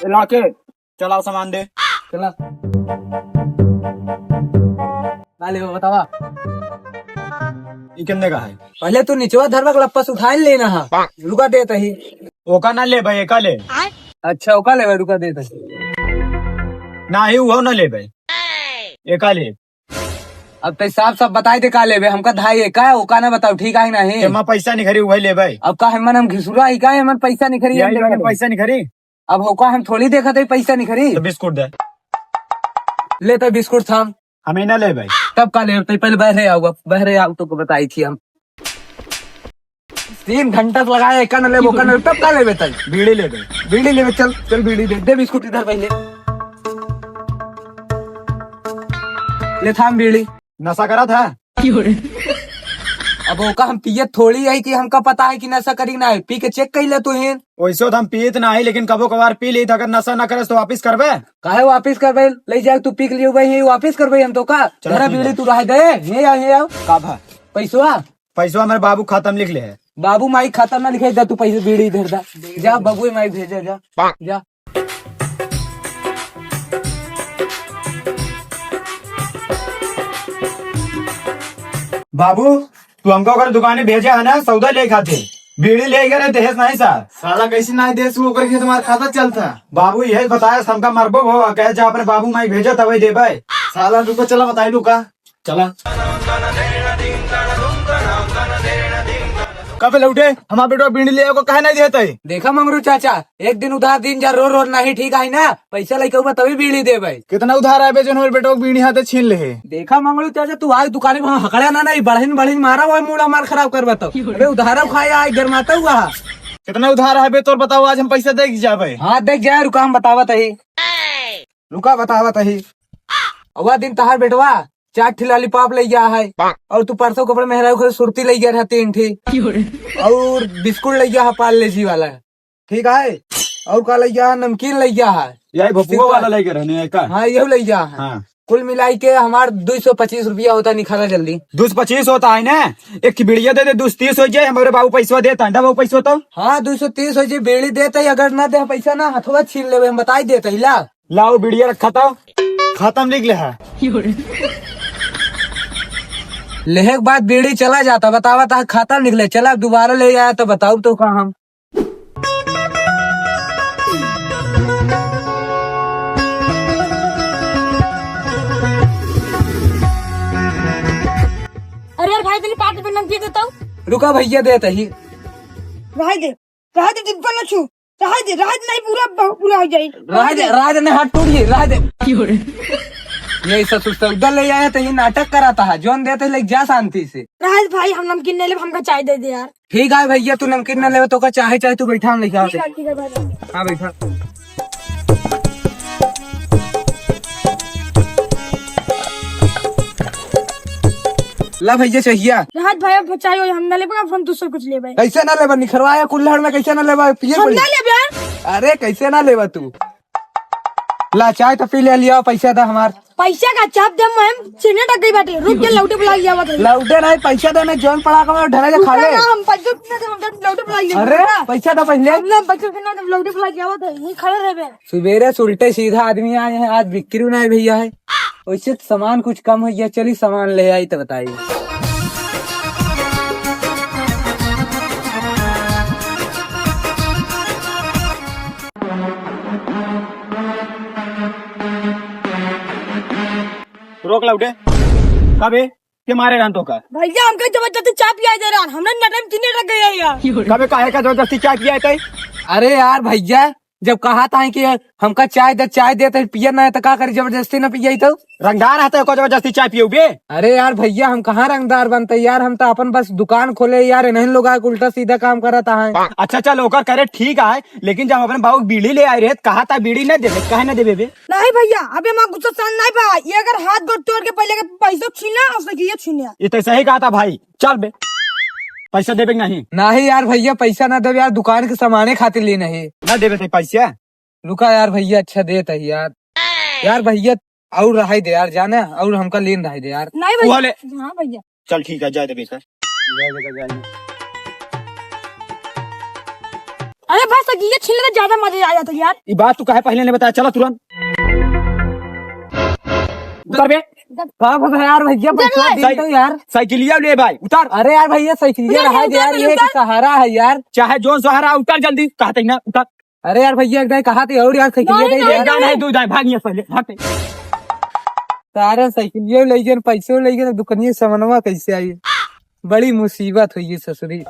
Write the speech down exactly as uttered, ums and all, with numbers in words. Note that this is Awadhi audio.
लाके चलाओ सामान दे। चला। का लेबे बतावा। ई कितने का है? पहले तू निचवा धरवा के लप्पा से उठाए लेना हा। रुका देत ही। ओका ना लेबे, एका ले। अच्छा, ओका लेबे, रुका देत ही। नाही, उहो ना लेबे। एका ले। अब तै साफ साफ बताई दे का लेबे, हमका धाई है का, ओका ना बताओ, ठीक है नहीं? एमा पैसा निखरी, उहे लेबे। अब का हमन हम घिसुरा ही का, हमन पैसा निखरी, यही हमन वाले पैसा निखरी। अब होका हम थोड़ी देखत है पैसा निखरी। तो बिस्कुट दे। ले तो बिस्कुट थाम। हम ही ना लेबे। तब का लेबे, तै पहले बहरे आओ, अब बहरे आओ तो को बताई थी हम। तीन घंटा से लगाए, एका न लेबो, ओका न लेबो, तब का लेबे तै? बीड़ी लेबे। बीड़ी लेबे, चल, चल बीड़ी दे, दे बिस्कुट इधर पहले। ले थाम बीड़ी। नशा करत है? अब ओका हम पियत थोड़ी है कि हमका पता है कि नशा करी ना है, पी के चेक कर ले तू ही। वैसे तो हम पियत ना है, लेकिन कबो कभार पी ली, तो अगर नशा ना करस तो वापिस करबे? काहे वापिस करबे? ले जाए तू पी के लिए भाई, ये वापिस करबे हम तो का? चला धरा ठीक बीड़ी है। तू रह दे, ये आओ, ये आओ। का भा? पैसवा? पैसवा हमारे बाबू खाता में लिख ले है। बाबू माई खाता में लिखे, जा तू पैसे बीड़ी इधर दा। जा बाबू माई भेजे, जा। जा। बाबू, तू हमका ओकर दुकाने भेजे है ना, सौदा ले खाते। बीड़ी ले गए रहे, देहेस नहीं सा। साला कैसे नहीं देस, वो ओकर खेत हमार खाता चलता। बाबू यही बताया, हमका मरबो हो, कहे जा अपने बाबू माई भेजो, तबे देबे। साला रुको, चला बताई लू का। चला। कबे लौटे? हमार बेटवा बीड़ी ले को काहे नहीं देत है? देखा मंगरू चाचा, एक दिन उधार दिन जा, रो रो नहीं ठीक है ना, पैसा लेके आऊबा तभी बीड़ी देबे। कितना उधार आबे जो हमारे बेटवा बीड़ी हाथे छीन ले है? देखा मंगरू चाचा, तू आज दुकाने में हकड़ा ना, नहीं बढ़िन बढ़िन मारा, वो मूड हमार खराब करबा तो। अबे उधारा खाए आए गरमाता हुआ। कितना उधार आबे तोर बताओ, आज हम पैसा दे के जाबे। हाँ देख जाए, रुका हम बतावत ही। रुका बतावत ही। वह दिन तहार बेटवा चार ठी लॉलीपॉप ले गया है, और तू परसों कपड़े मेहरारू के सुरती ले गया रहा तीन ठी, और बिस्कुट ले गया है पार्ले जी वाला, ठीक है, और का ले गया है, नमकीन ले गया है, यही भपुआ वाला लेके रहने है का? हाँ, यही ले गया है। हाँ। कुल मिलाई के हमार दो सौ पच्चीस रुपया होता, निकाला जल्दी। दो सौ पच्चीस होता है ना, एक ठे बीड़िया दे दे, दो सौ तीस हो जाए, हमारे बाबू पैसा देता है, बाबू पैसा तो। हाँ, दो सौ तीस हो जाए, बीड़ी देता है, अगर ना दे पैसा ना, हथवा छीन लेबे, हम बताई देता ही ला। लाओ बीड़िया रखा था, खाता में लिख ले है। लेहे के बाद बीड़ी चला जाता, बतावा ता खाता में लिख ले, चला दोबारा ले आया तो बताओ तो का हम। अरे यार भाई, तनी पार्टी पे नमकीन देता हूँ। रुका भैया, देता ही। भाई दे। रहे दे, जिद पर न छू। रहे दे, रहे दे, नहीं पूरा, बहु-, पूरा हो जाई। रहे दे, रहे दे, नहीं, हाथ टूट गई, रहे दे। यही ससुर से उधर ले आया तो ये नाटक कराता है, जोन देते ले जा शांति से। रहे दे भाई, हम नमकीन नहीं लेब, हमका चाय दे दे यार। ठीक है भैया, तू नमकीन ना लेवे तो का चाहे, चाहे तू बैठा, हम लेके आते। ठीक है, ठीक है भाई। हाँ, बैठा। ला भैया, चाहिए। राहत भाई, अब चाय वाय हम ना लेबे, अब हम दूसर कुछ लेबे। कैसे ना लेबा? निखरवाया कुल्हड़ में, कैसे ना लेबा? पिए हम पड़ी। ना लेबे यार। अरे, कैसे ना लेबा तू? ला, चाय तो पी ले लिया, पैसा दा हमार। पैसा का चाप दे, मैं सीने टक गई बाटे। रुक के लौटे बुला लिया बाटे। लौटे नहीं, पैसा दे, मैं जौन पड़ा का ढले जा खा ले। ना, हम पैसा ना दे, हम लौटे बुला लिया। अरे, पैसा दा पहले। हम ना पैसा ना दे, लौटे बुला लिया बाटे। ये खड़े रहे बे। सुबेरे से उल्टे सीधा आदमी आए हैं, आज बिक्री ना भैया है। वैसे तो सामान कुछ कम हो गया, चली सामान ले आई तो बताई। रोक लौटे। का बे? के मारे रहन तो का? भैया, हमके जबरदस्ती चाय पिया दे रहन। हमने नटम तीने रख गया यार। का बे, काहे का जबरदस्ती चाय पिया है? अरे यार भैया, जब कहा था कि हमका चाय दे, चाय दे, तो पिए ना है तो का करी, जबरदस्ती ना पिए तो? रंगदार है तो को जबरदस्ती चाय पियो बे? अरे यार भैया, हम कहाँ रंगदार बनते यार, हम तो अपन बस दुकान खोले यार, इन्हीं लोग आके उल्टा सीधा काम करत है। अच्छा चल, ओकर करे ठीक है, लेकिन जब अपने बाबू के बीड़ी ले आए रहे, तो कहा था बीड़ी ना देबे, काहे ना देबे बे? नहीं भैया, अबे माँ गुस्सा शांत नहीं बा, ये अगर हाथ गोड़ तोड़ के पहले के पैसा छीना और सकिया छीना। ये तो सही कहा था भाई, चल बे, पैसा देबे कि नहीं? नहीं यार भैया, पैसा ना देबे यार, दुकान के सामाने खातिर ली नहीं। ना देबे थे पैसा? रुका यार भैया, अच्छा देत है यार। यार भैया, और रहाई दे यार, जाने, और हमका लेन रहाई दे यार। नहीं भैया। वो ले। हाँ भैया। चल ठीक है, जाए दे बेटा। जाए दे, जाए दे। अरे भाई, साइकिलिया छीन लेते, ज्यादा मजा आ जाता यार। ई बात तू काहे पहिले नहीं बताया? चला तुरंत। उतर बे। का बता यार, भैया, पैसा दे दो यार। साइकिलिया ले भाई, उतर। अरे यार भैया, साइकिलिया उतर, रहा उतर, यार, उतर, ये उतर। सहारा है यार। चाहे जो सहारा, उतर जल्दी, कहते ही ना, उतर। अरे यार भैया, एक दाई कहा थे और यार, साइकिलिया नहीं, दे नहीं, यार। एक दाई नहीं, दो दाई, भाग यहाँ से पहले, भाग। सारे साइकिलिया ले गए, पैसों ले गए, दुकनिया समनवा कैसे आई? बड़ी मुसीबत हुई है ससुरी।